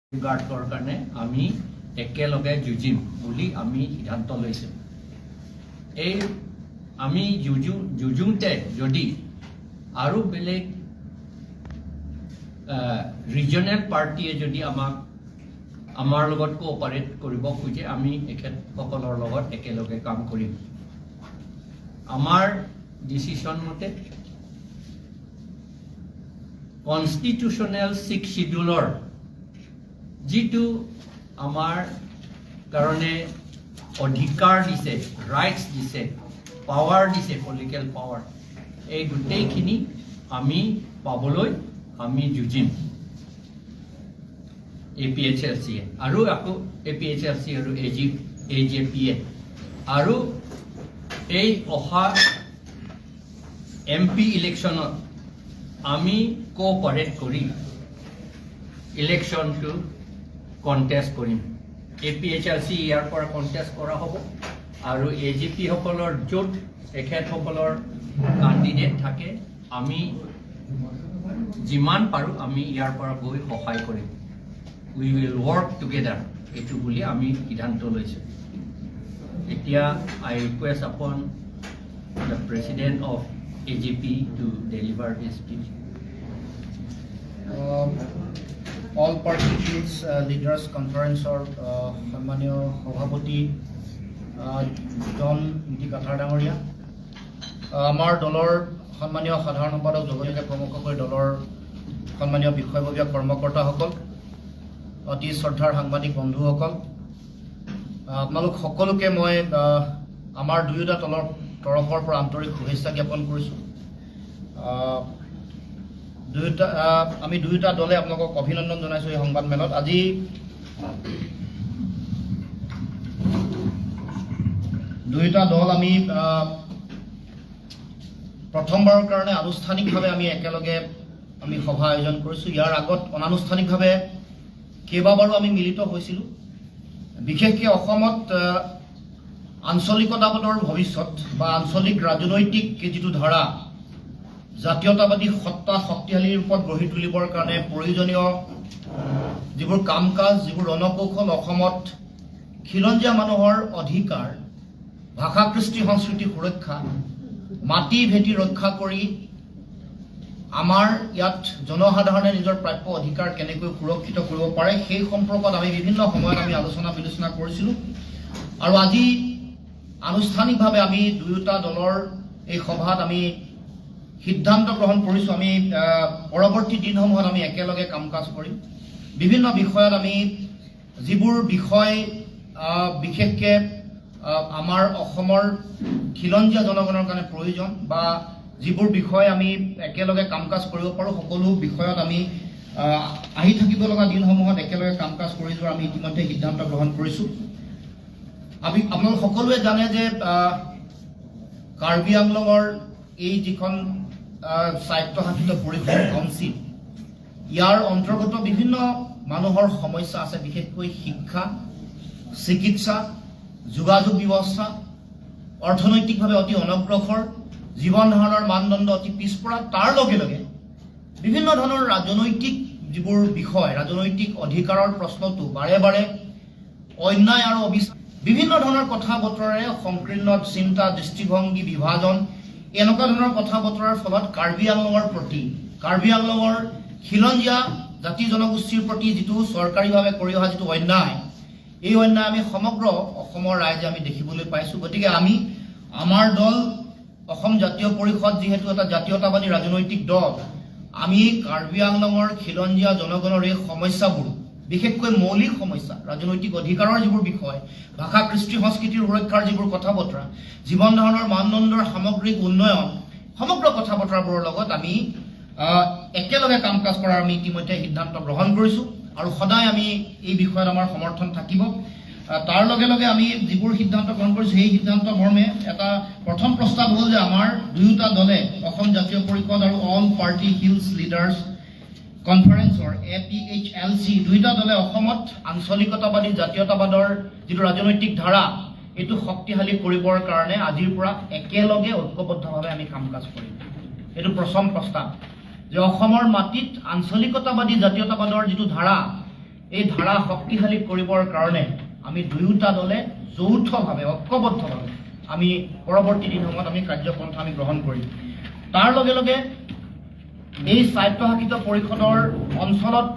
গাৰ্ডৰ কাৰণে আমি একেলগে যুঁজিম বুলি আমি সিদ্ধান্ত লৈছোঁ। এই আমি যুঁজোঁতে যদি আৰু বেলেগ ৰিজনেল পাৰ্টীয়ে যদি আমাক আমাৰ লগত কোঅপাৰেট কৰিব খোজে, আমি এখেতসকলৰ লগত একেলগে কাম কৰিম। আমাৰ ডিচিশ্যন মতে কনষ্টিটিউশ্যনেল ছিক্স চিডিউলৰ যিটো আমাৰ কাৰণে অধিকাৰ দিছে, ৰাইটছ দিছে, পাৱাৰ দিছে, পলিটিকেল পাৱাৰ, এই গোটেইখিনি আমি পাবলৈ আমি যুঁজিম। এ পি এইচ এল চিয়ে আৰু আকৌ এ পি এইচ এল চি আৰু এ জে পিয়ে আৰু এই অহা এম পি ইলেকশ্যনত আমি কোঅপাৰেট কৰি ইলেকশ্যনটো কণ্টেষ্ট কৰিম। A P H L C ইয়াৰ পৰা কণ্টেষ্ট কৰা হ'ব আৰু এ জি পিসকলৰ য'ত এখেতসকলৰ কেণ্ডিডেট থাকে, আমি যিমান পাৰোঁ আমি ইয়াৰ পৰা গৈ সহায় কৰিম। We will work together, এইটো বুলি আমি সিদ্ধান্ত লৈছোঁ। এতিয়া I request upon the president of AGP to deliver his speech. All party hills leaders কনফাৰেন্সৰ সন্মানীয় সভাপতি জন ইংতি কাথাৰ ডাঙৰীয়া, আমাৰ দলৰ সন্মানীয় সাধাৰণ সম্পাদক জগতিকে প্ৰমুখ কৰি দলৰ সন্মানীয় বিষয়ববীয়া কৰ্মকৰ্তাসকল, অতি শ্ৰদ্ধাৰ সাংবাদিক বন্ধুসকল, আপোনালোক সকলোকে মই আমাৰ দুয়োটা দলৰ তৰফৰ পৰা আন্তৰিক শুভেচ্ছা জ্ঞাপন কৰিছোঁ। দুয়োটা আমি দুয়োটা দলে আপোনালোকক অভিনন্দন জনাইছোঁ এই সংবাদমেলত। আজি দুয়োটা দল আমি প্ৰথমবাৰৰ কাৰণে আনুষ্ঠানিকভাৱে আমি একেলগে আমি সভা আয়োজন কৰিছোঁ। ইয়াৰ আগত অনানুষ্ঠানিকভাৱে কেইবাবাৰো আমি মিলিত হৈছিলোঁ। বিশেষকৈ অসমত আঞ্চলিকতাবাদৰ ভৱিষ্যত বা আঞ্চলিক ৰাজনৈতিক যিটো ধাৰা, জাতীয়তাবাদী সত্তা শক্তিশালী ৰূপত গঢ়ি তুলিবৰ কাৰণে প্ৰয়োজনীয় যিবোৰ কাম কাজ, যিবোৰ ৰণকৌশল, অসমত খিলঞ্জীয়া মানুহৰ অধিকাৰ, ভাষা কৃষ্টি সংস্কৃতি সুৰক্ষা, মাটি ভেটি ৰক্ষা কৰি আমাৰ ইয়াত জনসাধাৰণে নিজৰ প্ৰাপ্য অধিকাৰ কেনেকৈ সুৰক্ষিত কৰিব পাৰে, সেই সম্পৰ্কত আমি বিভিন্ন সময়ত আমি আলোচনা বিলোচনা কৰিছিলোঁ। আৰু আজি আনুষ্ঠানিকভাৱে আমি দুয়োটা দলৰ এই সভাত আমি সিদ্ধান্ত গ্ৰহণ কৰিছোঁ। আমি পৰৱৰ্তী দিনসমূহত আমি একেলগে কাম কাজ কৰিম। বিভিন্ন বিষয়ত আমি যিবোৰ বিষয় বিশেষকৈ আমাৰ অসমৰ খিলঞ্জীয়া জনগণৰ কাৰণে প্ৰয়োজন বা যিবোৰ বিষয় আমি একেলগে কাম কাজ কৰিব পাৰোঁ, সকলো বিষয়ত আমি আহি থাকিব লগা দিনসমূহত একেলগে কাম কাজ কৰি যোৱাৰ আমি ইতিমধ্যে সিদ্ধান্ত গ্ৰহণ কৰিছোঁ। আমি আপোনালোক সকলোৱে জানে যে কাৰ্বি আংলঙৰ এই যিখন স্বায়ত্তশাসিত পৰিষদ কাউন্সিল, ইয়াৰ অন্তৰ্গত বিভিন্ন মানুহৰ সমস্যা আছে, বিশেষকৈ শিক্ষা, চিকিৎসা, যোগাযোগ ব্যৱস্থা, অৰ্থনৈতিকভাৱে অতি অনগ্ৰসৰ, জীৱন ধাৰণৰ মানদণ্ড অতি পিছপৰা। তাৰ লগে লগে বিভিন্ন ধৰণৰ ৰাজনৈতিক যিবোৰ বিষয়, ৰাজনৈতিক অধিকাৰৰ প্ৰশ্নটো বাৰে বাৰে অন্যায় আৰু অবিচাৰ, বিভিন্ন ধৰণৰ কথা বতৰাৰে সংকীৰ্ণ চিন্তা, দৃষ্টিভংগী, বিভাজন, এনেকুৱা ধৰণৰ কথা বতৰাৰ ফলত কাৰ্বি আংলঙৰ প্ৰতি, কাৰ্বি আংলঙৰ খিলঞ্জীয়া জাতি জনগোষ্ঠীৰ প্ৰতি যিটো চৰকাৰীভাৱে কৰি অহা যিটো অন্যায়, এই অন্যায় আমি সমগ্ৰ অসমৰ ৰাইজে আমি দেখিবলৈ পাইছোঁ। গতিকে আমি আমাৰ দল অসম জাতীয় পৰিষদ যিহেতু এটা জাতীয়তাবাদী ৰাজনৈতিক দল, আমি কাৰ্বি আংলঙৰ খিলঞ্জীয়া জনগণৰ এই সমস্যাবোৰ, বিশেষকৈ মৌলিক সমস্যা, ৰাজনৈতিক অধিকাৰৰ যিবোৰ বিষয়, ভাষা কৃষ্টি সংস্কৃতিৰ সুৰক্ষাৰ যিবোৰ কথা বতৰা, জীৱন ধাৰণৰ মানদণ্ডৰ সামগ্ৰিক উন্নয়ন, সমগ্ৰ কথা বতৰাবোৰৰ লগত আমি একেলগে কাম কাজ কৰাৰ আমি ইতিমধ্যে সিদ্ধান্ত গ্ৰহণ কৰিছোঁ আৰু সদায় আমি এই বিষয়ত আমাৰ সমৰ্থন থাকিব। তাৰ লগে লগে আমি যিবোৰ সিদ্ধান্ত গ্ৰহণ কৰিছোঁ, সেই সিদ্ধান্ত মৰ্মে এটা প্ৰথম প্ৰস্তাৱ হ'ল যে আমাৰ দুয়োটা দলে, অসম জাতীয় পৰিষদ আৰু অল পাৰ্টি হিলছ লিডাৰ্ছ কনফাৰেন্সৰ A P H L C, দুয়োটা দলে অসমত আঞ্চলিকতাবাদী জাতীয়তাবাদৰ যিটো ৰাজনৈতিক ধাৰা, এইটো শক্তিশালী কৰিবৰ কাৰণে আজিৰ পৰা একেলগে ঐক্যবদ্ধভাৱে আমি কাম কাজ কৰিম। এইটো প্ৰথম প্ৰস্তাৱ যে অসমৰ মাটিত আঞ্চলিকতাবাদী জাতীয়তাবাদৰ যিটো ধাৰা, এই ধাৰা শক্তিশালী কৰিবৰ কাৰণে আমি দুয়োটা দলে যৌথভাৱে, ঐক্যবদ্ধভাৱে আমি পৰৱৰ্তী দিনসমূহত আমি কাৰ্যপন্থা আমি গ্ৰহণ কৰিম। তাৰ লগে লগে এই স্বায়ত্তশাসিত পৰিষদৰ অঞ্চলত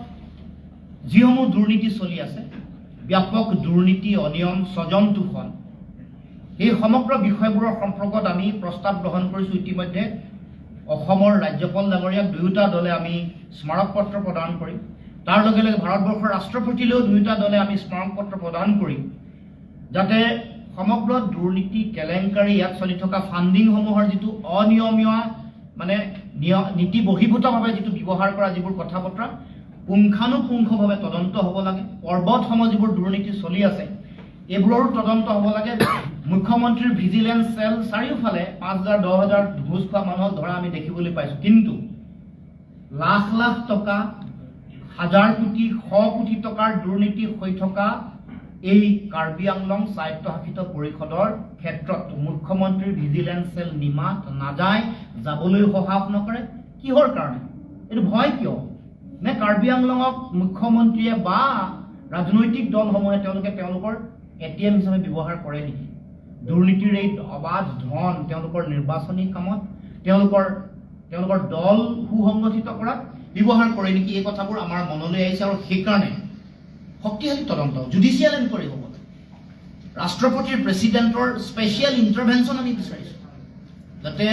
যিসমূহ দুৰ্নীতি চলি আছে, ব্যাপক দুৰ্নীতি, অনিয়ম, স্বজন তোষণ, এই সমগ্ৰ বিষয়বোৰৰ সম্পৰ্কত আমি প্ৰস্তাৱ গ্ৰহণ কৰিছোঁ। ইতিমধ্যে অসমৰ ৰাজ্যপাল ডাঙৰীয়াক দুয়োটা দলে আমি স্মাৰক পত্ৰ প্ৰদান কৰিম। তাৰ লগে লগে ভাৰতবৰ্ষৰ ৰাষ্ট্ৰপতিলৈও দুয়োটা দলে আমি স্মাৰক পত্ৰ প্ৰদান কৰিম, যাতে সমগ্ৰ দুৰ্নীতি কেলেংকাৰী, ইয়াত চলি থকা ফাণ্ডিংসমূহৰ যিটো অনিয়মীয়া মানে নীতি বহিৰ্ভূতভাৱে যিটো ব্যৱহাৰ কৰা যিবোৰ কথা বতৰা পুংখানুপুংখভাৱে তদন্ত হ'ব লাগে। পৰ্বতসম যিবোৰ দুৰ্নীতি চলি আছে এইবোৰৰো তদন্ত হ'ব লাগে। মুখ্যমন্ত্ৰীৰ ভিজিলেন্স চেল চাৰিওফালে 5,000 10,000 ঘোচ খোৱা মানুহক ধৰা আমি দেখিবলৈ পাইছোঁ, কিন্তু লাখ লাখ টকা, হাজাৰ কোটি, শ কোটি টকাৰ দুৰ্নীতি হৈ থকা এই কাৰ্বি আংলং স্বায়ত্তশাসিত পৰিষদৰ ক্ষেত্ৰত মুখ্যমন্ত্ৰীৰ ভিজিলেন্স চেল নিমাত নাযায়, যাবলৈ সাহস নকৰে। কিহৰ কাৰণে এইটো ভয়? কিয় নে কাৰ্বি আংলঙক মুখ্যমন্ত্ৰীয়ে বা ৰাজনৈতিক দলসমূহে তেওঁলোকে তেওঁলোকৰ ATM হিচাপে ব্যৱহাৰ কৰে নেকি? দুৰ্নীতিৰ এই অবাধ ধন তেওঁলোকৰ নিৰ্বাচনী কামত, তেওঁলোকৰ দল সুসংগঠিত কৰাত ব্যৱহাৰ কৰে নেকি? এই কথাবোৰ আমাৰ মনলৈ আহিছে আৰু সেইকাৰণে শক্তিশালী তদন্ত, জুডিচিয়েল এনকুৱাৰী হ'ব লাগে। ৰাষ্ট্ৰপতিৰ, প্ৰেচিডেণ্টৰ স্পেচিয়েল ইণ্টাৰভেনশ্যন আমি বিচাৰিছোঁ, যাতে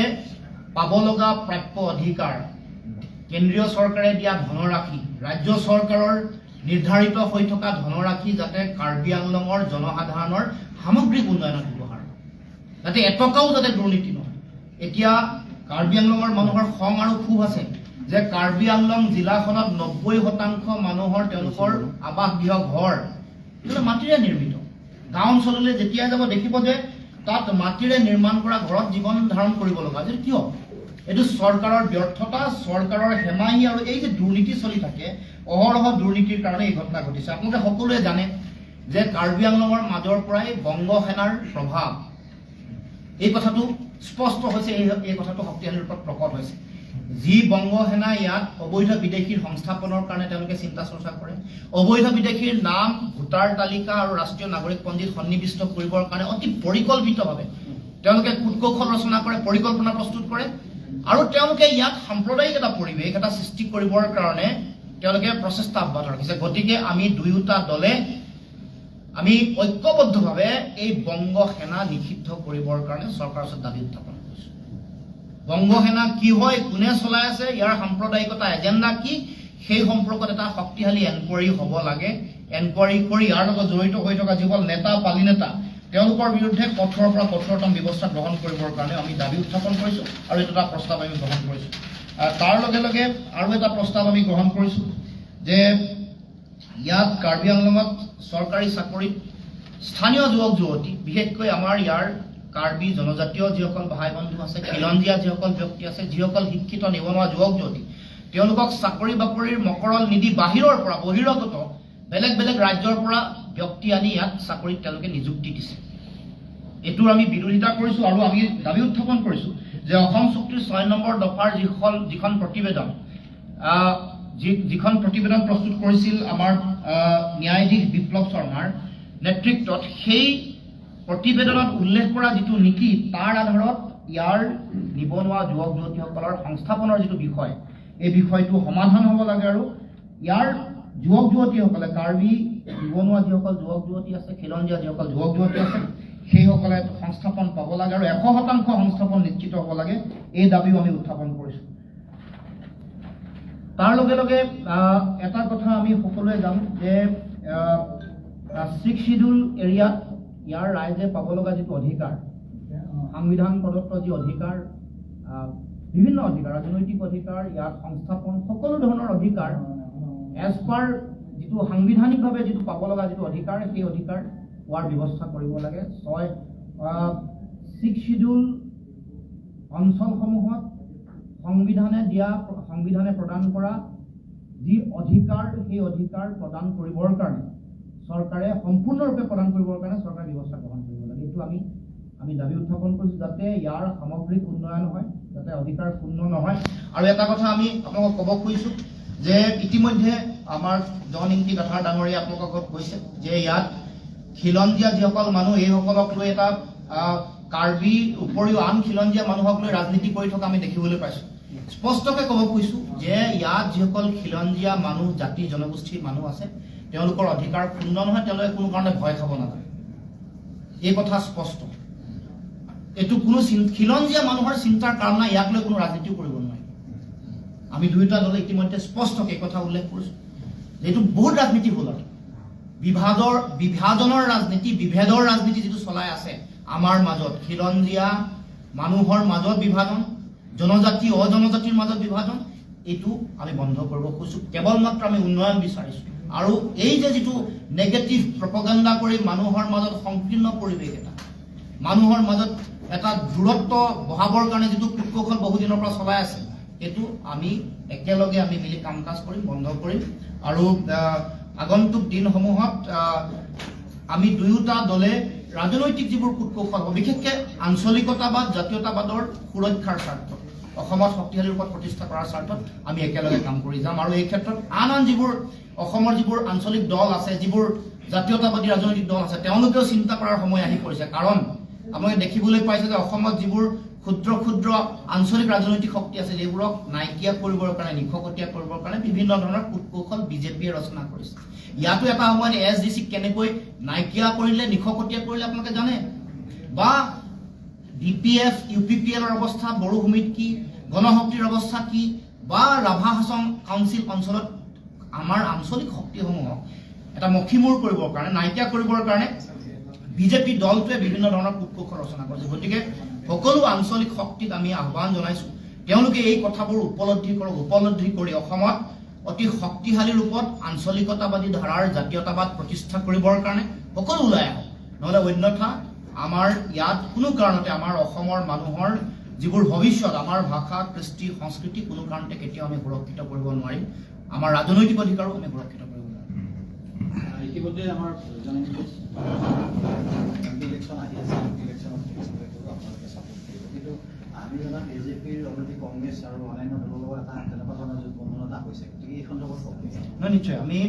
পাব লগা প্ৰাপ্য অধিকাৰ, কেন্দ্ৰীয় চৰকাৰে দিয়া ধনৰাশি, ৰাজ্য চৰকাৰৰ নিৰ্ধাৰিত হৈ থকা ধনৰাশি যাতে কাৰ্বি আংলঙৰ জনসাধাৰণৰ সামগ্ৰিক উন্নয়নত ব্যৱহাৰ হয়, যাতে এটকাও যাতে দুৰ্নীতি নহয়। এতিয়া কাৰ্বি আংলঙৰ মানুহৰ খং আৰু ক্ষোভ আছে যে কাৰ্বি আংলং জিলাখনত 90% মানুহৰ তেওঁলোকৰ আৱাসগৃহ ঘৰ এইবিলাক মাটিৰে নিৰ্মিত। গাঁও অঞ্চললৈ যেতিয়াই যাব দেখিব যে তাত মাটিৰে নিৰ্মাণ কৰা ঘৰত জীৱন ধাৰণ কৰিব লগা হৈছে। কিয়? এইটো চৰকাৰৰ ব্যৰ্থতা, চৰকাৰৰ হেমাহি আৰু এই যে দুৰ্নীতি চলি থাকে, অহৰহ দুৰ্নীতিৰ কাৰণে এই ঘটনা ঘটিছে। আপোনালোকে সকলোৱে জানে যে কাৰ্বি আংলঙৰ মাজৰ পৰাই বংগ সেনাৰ প্ৰভাৱ, এই কথাটো স্পষ্ট হৈছে, এই কথাটো শক্তিশালী ৰূপত প্ৰকট হৈছে। যি বংগ সেনা ইয়াত অবৈধ বিদেশীৰ সংস্থাপনৰ কাৰণে তেওঁলোকে চিন্তা চৰ্চা কৰে, অবৈধ বিদেশীৰ নাম ভোটাৰ তালিকা আৰু ৰাষ্ট্ৰীয় নাগৰিক পঞ্জীত সন্নিৱিষ্ট কৰিবৰ কাৰণে অতি পৰিকল্পিতভাৱে তেওঁলোকে কূটকৌশল ৰচনা কৰে, পৰিকল্পনা প্ৰস্তুত কৰে আৰু তেওঁলোকে ইয়াত সাম্প্ৰদায়িক এটা পৰিৱেশ এটা সৃষ্টি কৰিবৰ কাৰণে তেওঁলোকে প্ৰচেষ্টা অব্যাহত ৰাখিছে। গতিকে আমি দুয়োটা দলে আমি ঐক্যবদ্ধভাৱে এই বংগ সেনা নিষিদ্ধ কৰিবৰ কাৰণে চৰকাৰৰ ওচৰত দাবী উত্থাপন কৰিছোঁ। বংগ সেনা কি হয়, কোনে চলাই আছে, ইয়াৰ সাম্প্ৰদায়িকতা এজেণ্ডা কি, সেই সম্পৰ্কত এটা শক্তিশালী এনকুৱাৰী হ'ব লাগে। এনকুৱাৰী কৰি ইয়াৰ লগত জড়িত হৈ থকা যিসকল নেতা, পালি নেতা, তেওঁলোকৰ বিৰুদ্ধে কঠোৰৰ পৰা কঠোৰতম ব্যৱস্থা গ্ৰহণ কৰিবৰ কাৰণে আমি দাবী উত্থাপন কৰিছোঁ আৰু এইটো এটা প্ৰস্তাৱ আমি গ্ৰহণ কৰিছোঁ। তাৰ লগে লগে আৰু এটা প্ৰস্তাৱ আমি গ্ৰহণ কৰিছোঁ যে ইয়াত কাৰ্বি আংলঙত চৰকাৰী চাকৰিত স্থানীয় যুৱক যুৱতী, বিশেষকৈ আমাৰ ইয়াৰ কাৰ্বি জনজাতীয় যিসকল ভাই বন্ধু আছে, খিলঞ্জীয়া যিসকল ব্যক্তি আছে, যিসকল শিক্ষিত নিবনুৱা যুৱক যুৱতী, তেওঁলোকক চাকৰি বাকৰিৰ মকৰল নিদি বাহিৰৰ পৰা, বহিৰাগত বেলেগ বেলেগ ৰাজ্যৰ পৰা ব্যক্তি আনি ইয়াত চাকৰিত তেওঁলোকে নিযুক্তি দিছে। এইটোৰ আমি বিৰোধিতা কৰিছোঁ আৰু আমি দাবী উত্থাপন কৰিছোঁ যে অসম চুক্তিৰ 6 নম্বৰ দফাৰ যিখন প্ৰতিবেদন যিখন প্ৰতিবেদন প্ৰস্তুত কৰিছিল আমাৰ ন্যায়াধীশ বিপ্লৱ শৰ্মাৰ নেতৃত্বত, সেই প্ৰতিবেদনত উল্লেখ কৰা যিটো নীতি, তাৰ আধাৰত ইয়াৰ নিবনুৱা যুৱক যুৱতীসকলৰ সংস্থাপনৰ যিটো বিষয়, এই বিষয়টো সমাধান হ'ব লাগে আৰু ইয়াৰ যুৱক যুৱতীসকলে, কাৰ্বি নিবনুৱা যিসকল যুৱক যুৱতী আছে, খিলঞ্জীয়া যিসকল যুৱক যুৱতী আছে, সেইসকলে সংস্থাপন পাব লাগে আৰু 100% সংস্থাপন নিশ্চিত হ'ব লাগে। এই দাবীও আমি উত্থাপন কৰিছোঁ। তাৰ লগে লগে এটা কথা আমি সকলোৱে জানো যে 6 শিডিউল এৰিয়াত ইয়াৰ ৰাইজে পাব লগা যিটো অধিকাৰ, সংবিধান প্ৰদত্ত যি অধিকাৰ, বিভিন্ন অধিকাৰ, ৰাজনৈতিক অধিকাৰ, ইয়াত সংস্থাপন, সকলো ধৰণৰ অধিকাৰ এজ পাৰ যিটো সাংবিধানিকভাৱে যিটো পাব লগা যিটো অধিকাৰ, সেই অধিকাৰ পোৱাৰ ব্যৱস্থা কৰিব লাগে। 6 শিডিউল অঞ্চলসমূহত সংবিধানে প্ৰদান কৰা যি অধিকাৰ, সেই অধিকাৰ প্ৰদান কৰিবৰ কাৰণে চৰকাৰে সম্পূৰ্ণৰূপে প্ৰদান কৰিবৰ কাৰণে চৰকাৰে ব্যৱস্থা গ্ৰহণ কৰিব লাগে। এইটো আমি দাবী উত্থাপন কৰিছোঁ যাতে ইয়াৰ সামগ্ৰিক উন্নয়ন হয়, যাতে অধিকাৰ ক্ষুণ্ণ নহয়। আৰু এটা কথা আমি আপোনালোকক ক'ব খুজিছোঁ যে ইতিমধ্যে আমাৰ জন ইংতি কাথাৰ ডাঙৰীয়া আপোনালোকৰ আগত কৈছে যে ইয়াত খিলঞ্জীয়া যিসকল মানুহ এইসকলক লৈ এটা কাৰ্বি উপৰিও আন খিলঞ্জীয়া মানুহক লৈ ৰাজনীতি কৰি থকা আমি দেখিবলৈ পাইছোঁ। স্পষ্টকৈ ক'ব খুজিছোঁ যে ইয়াত যিসকল খিলঞ্জীয়া মানুহ, জাতি জনগোষ্ঠীৰ মানুহ আছে, তেওঁলোকৰ অধিকাৰ ক্ষুণ্ণ নহয়, তেওঁলোকে কোনো কাৰণে ভয় খাব নালাগে, এই কথা স্পষ্ট। এইটো কোনো খিলঞ্জীয়া মানুহৰ চিন্তাৰ কাৰণ নাই, ইয়াক লৈ কোনো ৰাজনীতিও কৰিব নোৱাৰে। আমি দুয়োটা দলে ইতিমধ্যে স্পষ্টকৈ এই কথা উল্লেখ কৰিছোঁ। এইটো বহুত ৰাজনীতি হ'ল আৰু বিভাজনৰ ৰাজনীতি, বিভেদৰ ৰাজনীতি যিটো চলাই আছে আমাৰ মাজত, খিলঞ্জীয়া মানুহৰ মাজত বিভাজন, জনজাতি অজনজাতিৰ মাজত বিভাজন, এইটো আমি বন্ধ কৰিব খুজিছোঁ। কেৱল মাত্ৰ আমি উন্নয়ন বিচাৰিছোঁ। আৰু এই যে যিটো নেগেটিভ প্ৰপগাণ্ডা কৰি মানুহৰ মাজত সংকীৰ্ণ পৰিৱেশ এটা, মানুহৰ মাজত এটা দূৰত্ব বঢ়াবৰ কাৰণে যিটো কূটকৌশল বহুদিনৰ পৰা চলাই আছে, এইটো আমি একেলগে আমি মিলি কাম কাজ কৰিম, বন্ধ কৰিম। আৰু আগন্তুক দিনসমূহত আমি দুয়োটা দলে ৰাজনৈতিক যিবোৰ কূটকৌশল হ'ব, বিশেষকৈ আঞ্চলিকতাবাদ, জাতীয়তাবাদৰ সুৰক্ষাৰ স্বাৰ্থত, অসমত শক্তিশালী ৰূপত প্ৰতিষ্ঠা কৰাৰ স্বাৰ্থত আমি একেলগে কাম কৰি যাম। আৰু এই ক্ষেত্ৰত আন আন যিবোৰ অসমৰ যিবোৰ আঞ্চলিক দল আছে, যিবোৰ জাতীয়তাবাদী ৰাজনৈতিক দল আছে, তেওঁলোকেও চিন্তা কৰাৰ সময় আহি পৰিছে। কাৰণ আপোনালোকে দেখিবলৈ পাইছে যে অসমত যিবোৰ ক্ষুদ্ৰ ক্ষুদ্ৰ আঞ্চলিক ৰাজনৈতিক শক্তি আছে, সেইবোৰক নাইকিয়া কৰিবৰ কাৰণে, নিশকতীয়া কৰিবৰ কাৰণে বিভিন্ন ধৰণৰ কূটকৌশল বিজেপিয়ে ৰচনা কৰিছে। ইয়াতো এটা সময়ত এছ ডি চিক কেনেকৈ নাইকিয়া কৰিলে, নিশকতীয়া কৰিলে আপোনালোকে জানে, বা B P F, U P P এলৰ অৱস্থা বড়োভূমিত কি, গণশক্তিৰ অৱস্থা কি, বা ৰাভা হাছং কাউন্সিল অঞ্চলত আমাৰ আঞ্চলিক শক্তিসমূহক এটা মক্ষিমূৰ কৰিবৰ কাৰণে, নাইকিয়া কৰিবৰ কাৰণে বিজেপি দলটোৱে বিভিন্ন ধৰণৰ কূটকৌশল ৰচনা কৰিছে। গতিকে সকলো আঞ্চলিক শক্তিক আমি আহ্বান জনাইছোঁ, তেওঁলোকে এই কথাবোৰ উপলব্ধি কৰক, উপলব্ধি কৰি অসমত অতি শক্তিশালী ৰূপত আঞ্চলিকতাবাদী ধাৰাৰ জাতীয়তাবাদ প্ৰতিষ্ঠা কৰিবৰ কাৰণে সকলো ওলাই আহক। নহ'লে অন্যথা আমাৰ ইয়াত কোনো কাৰণতে আমাৰ অসমৰ মানুহৰ যিবোৰ ভৱিষ্যত, আমাৰ ভাষা, কৃষ্টি, সংস্কৃতি কোনো কাৰণতে কেতিয়াও আমি সুৰক্ষিত কৰিব নোৱাৰিম, আমাৰ ৰাজনৈতিক অধিকাৰো আমি সুৰক্ষিত কৰিব নোৱাৰিম। ইতিমধ্যে আমাৰ ইলেকশ্যন আহি আছে, ইলেকশ্যনত আপোনালোকে ছাপোৰ্ট কৰিব, কিন্তু আমি জনাত এ জে পিৰ অলৰেডি কংগ্ৰেছ আৰু অন্যান্য দলৰ লগত এটা তেনেকুৱা ধৰণৰ জোটবন্ধন এটা হৈছে, গতিকে এই সন্দৰ্ভত নহয়। নিশ্চয় আমি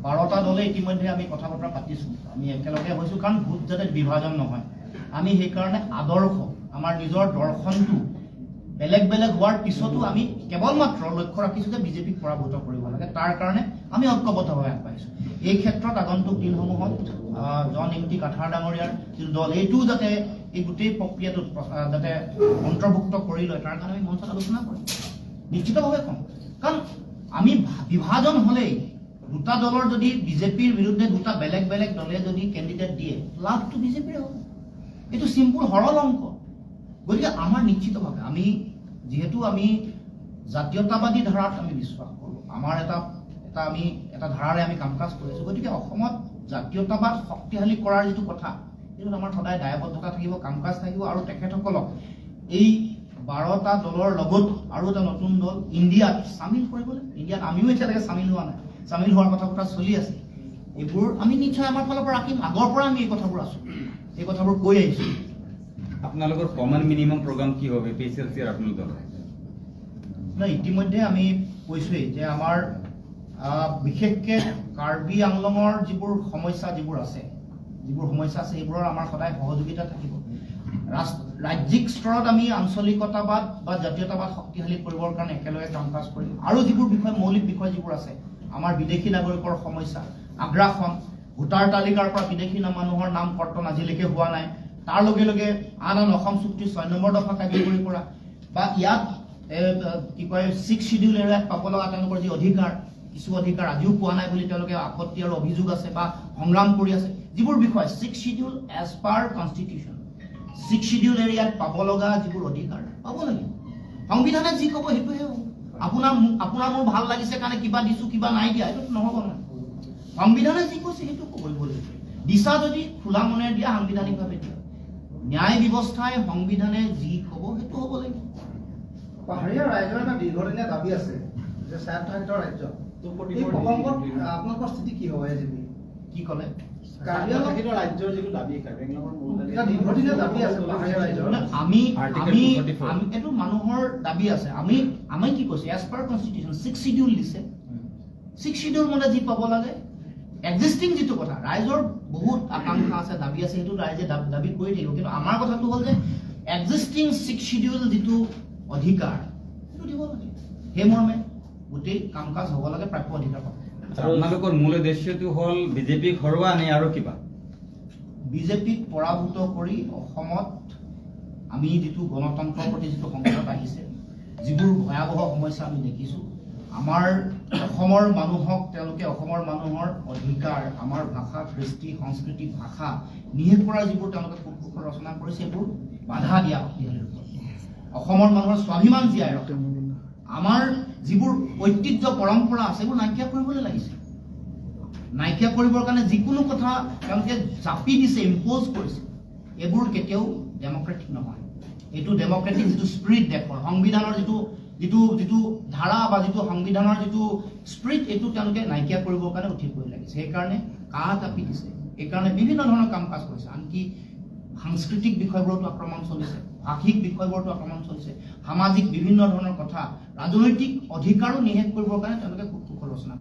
12টা দলে ইতিমধ্যে আমি কথা বতৰা পাতিছোঁ, আমি একেলগে হৈছোঁ, কাৰণ ভোট যাতে বিভাজন নহয়। আমি সেইকাৰণে আদৰ্শ, আমাৰ নিজৰ দৰ্শনটো বেলেগ বেলেগ হোৱাৰ পিছতো আমি কেৱল মাত্ৰ লক্ষ্য ৰাখিছোঁ যে বিজেপিক পৰাভূত কৰিব লাগে, তাৰ কাৰণে আমি ঐক্যবদ্ধভাৱে আগবাঢ়িছোঁ। এই ক্ষেত্ৰত আগন্তুক দিনসমূহত জন ইংতি কাথাৰ ডাঙৰীয়াৰ যিটো দল, এইটোও যাতে এই গোটেই প্ৰক্ৰিয়াটোত যাতে অন্তৰ্ভুক্ত কৰি লয়, তাৰ কাৰণে আমি মঞ্চত আলোচনা কৰিম, নিশ্চিতভাৱে ক'ম। কাৰণ আমি বিভাজন হ'লেই দুটা দলৰ যদি বিজেপিৰ বিৰুদ্ধে দুটা বেলেগ বেলেগ দলে যদি কেণ্ডিডেট দিয়ে, লাভটো বিজেপিৰে হ'ব। এইটো চিম্পুল সৰল অংক। গতিকে আমাৰ নিশ্চিতভাৱে আমি যিহেতু আমি জাতীয়তাবাদী ধাৰাত আমি বিশ্বাস কৰোঁ, আমাৰ এটা এটা আমি এটা ধাৰাৰে আমি কাম কাজ কৰি আছোঁ, গতিকে অসমত জাতীয়তাবাদ শক্তিশালী কৰাৰ যিটো কথা, সেইটোত আমাৰ সদায় দায়বদ্ধতা থাকিব, কাম কাজ থাকিব। আৰু তেখেতসকলক এই 12টা দলৰ লগত আৰু এটা নতুন দল ইণ্ডিয়াত চামিল কৰিবলৈ, ইণ্ডিয়াত আমিও এতিয়ালৈকে চামিল হোৱা নাই, চামিল হোৱাৰ কথা বতৰা চলি আছে, এইবোৰ আমি নিশ্চয় আমাৰ ফালৰ পৰা ৰাখিম। আগৰ পৰা আমি এই কথাবোৰ আছোঁ, এই কথাবোৰ কৈ আহিছোঁ। আপোনালোকৰ কমন মিনিমাম প্ৰগ্ৰাম কি হ'ব পি এইচ এল চি আৰু আপোনালোকৰ দলৰ? নহয়, ইতিমধ্যে আমি কৈছোঁৱেই যে আমাৰ বিশেষকৈ কাৰ্বি আংলঙৰ যিবোৰ সমস্যা যিবোৰ আছে, সেইবোৰৰ আমাৰ সদায় সহযোগিতা থাকিব। ৰাজ্যিক স্তৰত আমি আঞ্চলিকতাবাদ বা জাতীয়তাবাদ শক্তিশালী কৰিবৰ কাৰণে একেলগে কাম কাজ কৰিম। আৰু যিবোৰ বিষয়, মৌলিক বিষয় যিবোৰ আছে, আমাৰ বিদেশী নাগৰিকৰ সমস্যা, আগ্ৰাসন, ভোটাৰ তালিকাৰ পৰা বিদেশী মানুহৰ নাম কৰ্তন আজিলৈকে হোৱা নাই, তাৰ লগে লগে আন আন অসম চুক্তিৰ 6 নম্বৰ দফা কাৰ্যকৰী কৰা, বা ইয়াত কি কয় 6 চিডিউল এৰিয়াত পাব লগা তেওঁলোকৰ যি অধিকাৰ, কিছু অধিকাৰ আজিও পোৱা নাই বুলি তেওঁলোকে আপত্তি আৰু অভিযোগ আছে বা সংগ্ৰাম কৰি আছে, যিবোৰ বিষয় 6 schedule as per constitution, 6 schedule এৰিয়াত পাব লগা যিবোৰ অধিকাৰ পাব লাগিব। সংবিধানে যি ক'ব সেইটোহে হ'ব। আপোনাৰ মোৰ ভাল লাগিছে কাৰণে কিবা দিছোঁ, কিবা নাই দিয়া, এইটো নহ'ব নহয়। সংবিধানে যি কৈছে সেইটো কৰিব লাগিব। দিছা যদি খোলা মনেৰে দিয়া, সাংবিধানিকভাৱে দিয়া। ন্যায় ব্যৱস্থাই সংবিধানে যি ক'ব সেইটো হ'ব লাগিব। পাহাৰীয়া ৰাইজৰ এটা দীৰ্ঘদিনীয়া দাবী আছে যে স্বায়ত্তশাসিত ৰাজ্য, এই প্ৰসংগত আপোনালোকৰ স্থিতি কি হ'ব? এজেপি কি ক'লে? ৰাজ্যৰ যিটো দাবী, দীৰ্ঘদিনীয়া দাবী আছে পাহাৰীয়া ৰাইজৰ, আমি আমি এইটো মানুহৰ দাবী আছে। আমি কি কৈছোঁ, এজ পাৰ কনষ্টিটিউশ্যন 6 চিডিউল দিছে, ছিক্স শিডিউল মতে যি পাব লাগে, এক্সিষ্টিং যিটো কথা, ৰাইজৰ বহুত আকাংক্ষা আছে, দাবী আছে, সেইটো ৰাইজে দাবী কৰি থাকিব। কিন্তু আমাৰ কথাটো হ'ল যে এক্সিষ্টিং ছিক্স শিডিউল যিটো অধিকাৰ, সেইটো দিব লাগে। সেই মৰ্মে গোটেই কাম কাজ হ'ব লাগে, প্ৰাপ্য অধিকাৰ পাব। আপোনালোকৰ মূল উদ্দেশ্যটো হ'ল বিজেপিক হৰোৱা নে আৰু কিবা? বিজেপিক পৰাভূত কৰি অসমত আমি যিটো গণতন্ত্ৰৰ প্ৰতি যিটো সংকট আহিছে, যিবোৰ ভয়াৱহ সমস্যা আমি দেখিছোঁ, আমাৰ অসমৰ মানুহক তেওঁলোকে অসমৰ মানুহৰ অধিকাৰ, আমাৰ ভাষা, কৃষ্টি, সংস্কৃতি, ভাষা নিষেধ কৰাৰ যিবোৰ তেওঁলোকে কূটকৌশল ৰচনা কৰিছে, সেইবোৰ বাধা দিয়া শক্তিশালী ৰূপত অসমৰ মানুহৰ স্বাভিমান জীয়াই ৰখা, আমাৰ যিবোৰ ঐতিহ্য পৰম্পৰা আছে সেইবোৰ নাইকিয়া কৰিবলৈ লাগিছে। নাইকিয়া কৰিবৰ কাৰণে যিকোনো কথা তেওঁলোকে জাপি দিছে, ইম্প'জ কৰিছে, এইবোৰ কেতিয়াও ডেম'ক্ৰেটিক নহয়। এইটো ডেম'ক্ৰেটিক যিটো স্পিৰিট, দেশৰ সংবিধানৰ যিটো যিটো যিটো ধাৰা বা যিটো সংবিধানৰ যিটো স্পিৰিট, এইটো তেওঁলোকে নাইকিয়া কৰিবৰ কাৰণে উঠি পৰি লাগিছে। সেইকাৰণে কা জাপি দিছে, সেইকাৰণে বিভিন্ন ধৰণৰ কাম কাজ কৰিছে। আনকি সাংস্কৃতিক বিষয়বোৰতো আক্ৰমণ চলিছে, ভাষিক বিষয়বোৰতো আক্ৰমণ চলিছে, সামাজিক বিভিন্ন ধৰণৰ কথা, ৰাজনৈতিক অধিকাৰো নিষেধ কৰিবৰ কাৰণে তেওঁলোকে কূটকৌশল ৰচনা